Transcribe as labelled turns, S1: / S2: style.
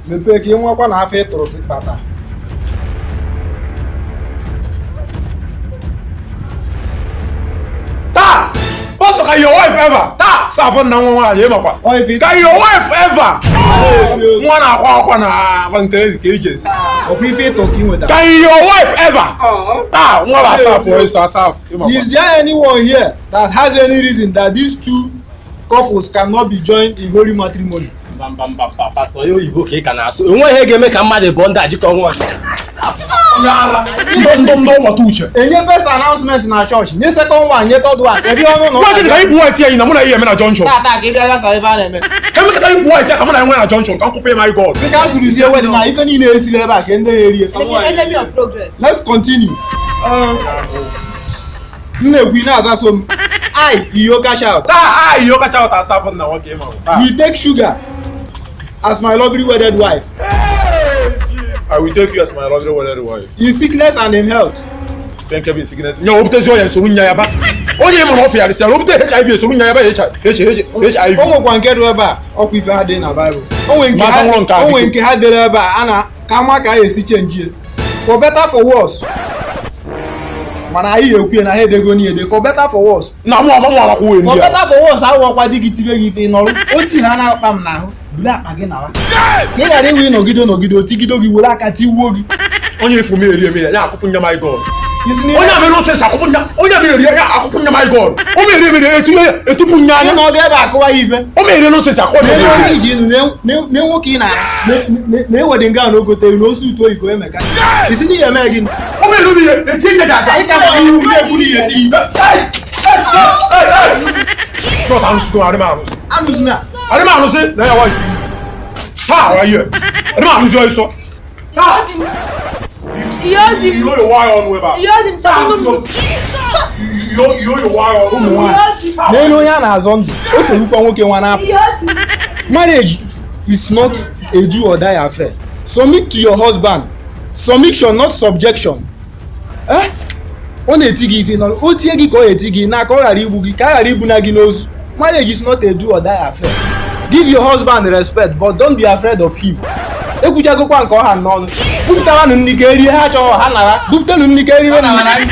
S1: Mepee ka ị nwekwa na afọ ịtụrụ gị bata.
S2: Taa! Pastor, can your wife ever? Taa! Sapụ na nwa nwaanyị ịmakwa. Can your wife ever? Nwa na-akwa akwa na agba nke ezi ka eji esi.
S1: Ọkwa ife ịtụ ka ị nwetara.
S2: Can your wife ever? Taa! Nwa bụ asapụ ịsọ asapụ ịmakwa.
S1: Is there anyone here that has any reason that these two couples cannot be joined in holy matrimony?
S3: Mba mba mba mba pastọ onye oyibo ka ị ka na-asụ enweghị ihe ga-eme ka mmadụ bụ ndị ajikọ nwa.
S2: Onye ala. Ndụ ndụ ndụ ọgbata uche.
S1: Enye first announcement na church, nye second one, nye third one, ebe ọnụ na
S2: Nwa gịnị ka anyị pụ white ya na mụ na ihe eme na junction.
S1: Tata ka ị bịa gasa ebe a na-eme.
S2: Ka emekọta anyị pụ white ya ka mụ na ya nwee na junction ka m kwụpụ ya my God.
S1: Dịka a sụrụzie wedding na ife niile esiri ebe a ka ndị ya erie.
S4: Enemy of progress.
S1: Let's continue. M na-ekwu ị na-aza so m. I, Iyo cash out.
S2: Taa! Iyo kacha ụta asapụ na nwoke ịmakwa.
S1: We take sugar as my lovely wedded wife.
S2: I will take you as my lovely wedded wife.
S1: In sickness and in health.
S2: Nke bụ sickness. Nya obutezi ọya nsogbu nya ya ba. Onye ịma na ọ fịarịsịara obute HIV esogbu nya ya ba HIV.
S1: O nwekwa nke dị ebe a ọkwa ife ha dị na Baịbụl. O nwee nke
S2: Masa nwụrụ nke a
S1: ha- o nwee
S2: biko.
S1: nke ha dere ebe a a na ka ma ka a esi chenji for better for worse. Mana anyị ekwu ya na ha edego n'ihe for better for worse.
S2: Na mụ ama mụ amakwa uwe
S1: For
S2: ndị a.
S1: better for worse awụọkwa di gị tibe gị ife ị nọrọ otu ha na-akpa m n'ahụ buru akpa gị nawa ka ị ghara inwe nọgide nọgide otigido gị were aka tiwuo gị.
S2: Onye efu m eri eme ya ya akụpụ nya my God.
S1: Isi n'ime
S2: Onye amị nonsense akụpụ nya onye amị eri ya akụpụ nya my God. O mere eme ya etinye ya etupu nya
S1: anya
S2: anya.
S1: na ọ ga ebe akụwa ya ife.
S2: O mere nonsense akụpụ nya.
S1: N'elu onye iji inu na nwoke ị na na-ewede nga na ogote na osu utu oyibo emeka isi n'ihe eme gị.
S2: O mere eme ya etinye nya jaja.
S1: Ị ka ma ihu na-ekwu n'ihe tinye ife.
S2: Dọta arụsị arị m arụsị.
S1: Anụzina.
S2: Arị m arụsị na ya white. Ha wa ihe. Arị m arụsị ọsọ.
S4: Iyo di m.
S2: Iyo yo waya ọnụ ebe a.
S4: Iyo di m chọrọ m.
S2: Iyo iyo yo waya ọnụ.
S1: Ụmụ nwaanyị n'elu onye a na-azọ ndụ o solukwa nwoke nwa na-apụ.
S4: Iyo di m.
S1: Marriage is not a do or die affair. Submit to your husband. Submission, not subjection. Eh? Ọ na-eti gị ife nọ o tie gị ka ọ eti gị na ka ọ ghara igbu gị ka a ghara ibuna gị n'ozu. Marriage is not a do or die affair. Give your husband respect but don't be afraid of him. Ekwuchagokwa nke ọha n'ọnụ. Bupụtaranụ nri ka erie ha achọghọ ha nara. Bupụtanụ nri ka eriwe nri.